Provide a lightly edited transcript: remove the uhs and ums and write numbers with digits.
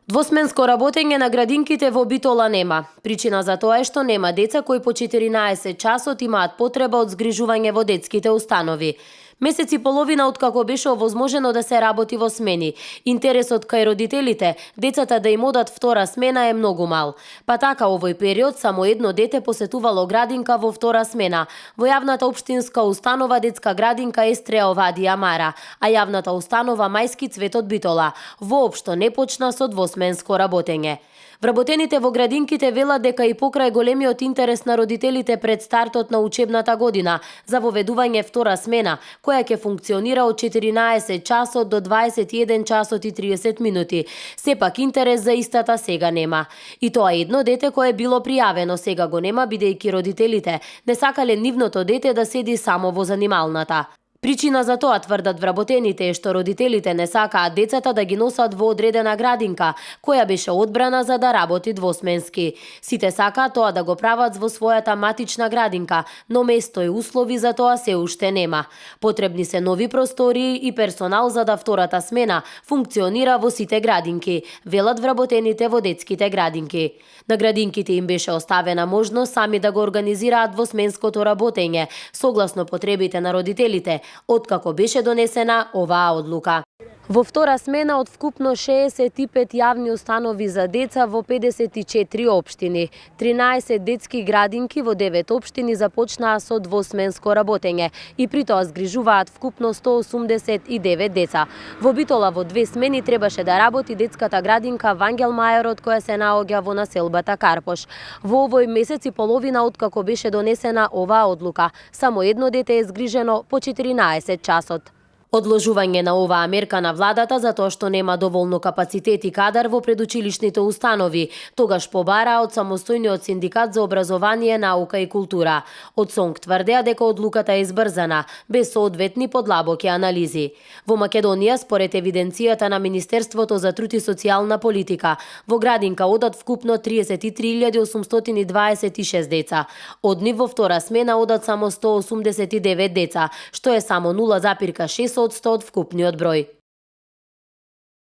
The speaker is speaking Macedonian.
Двосменско работење на градинките во Битола нема. Причина за тоа е што нема деца кои по 14 часот имаат потреба од згрижување во детските установи. Месец и половина откако беше овозможено да се работи во смени. Интересот кај родителите, децата да им одат втора смена е многу мал. Па така овој период само едно дете посетувало градинка во втора смена, во јавната општинска установа детска градинка Естреја Овади Амара, а јавната установа Мајски цвет од Битола. Воопшто не почна со двосменско работење. Вработените во градинките велат дека и покрај големиот интерес на родителите пред стартот на учебната година за воведување втора смена, која ќе функционира од 14 часот до 21 часот и 30 минути, сепак интерес за истата сега нема. И тоа едно дете кое било пријавено сега го нема бидејќи родителите не сакале нивното дете да седи само во занималната. Причина за тоа, тврдат вработените, е што родителите не сакаат децата да ги носат во одредена градинка, која беше одбрана за да работи двосменски. Сите сакаат тоа да го прават во својата матична градинка, но место и услови за тоа се уште нема. Потребни се нови простории и персонал за да втората смена функционира во сите градинки, велат вработените во детските градинки. На градинките им беше оставена можност сами да го организираат двосменското работење, согласно потребите на родителите, откако беше донесена оваа одлука. Во втора смена од вкупно 65 јавни установи за деца во 54 општини, 13 детски градинки во 9 општини започнаа со двосменско работење и при тоа згрижуваат вкупно 189 деца. Во Битола во 2 смени требаше да работи детската градинка Вангел Мајерот која се наоѓа во населбата Карпош. Во овој месец и половина откако беше донесена оваа одлука, само едно дете е згрижено по 14 часот. Одложување на оваа мерка на владата затоа што нема доволно капацитет и кадар во предучилишните установи, тогаш побараа од самостојниот синдикат за образование, наука и култура. Од СОНК тврдеа дека одлуката е избрзана, без соодветни подлабоки анализи. Во Македонија, според евиденцијата на Министерството за труд и социјална политика, во градинка одат вкупно 33.826 деца. Од нив во втора смена одат само 189 деца, што е само 0,6% од вкупниот број.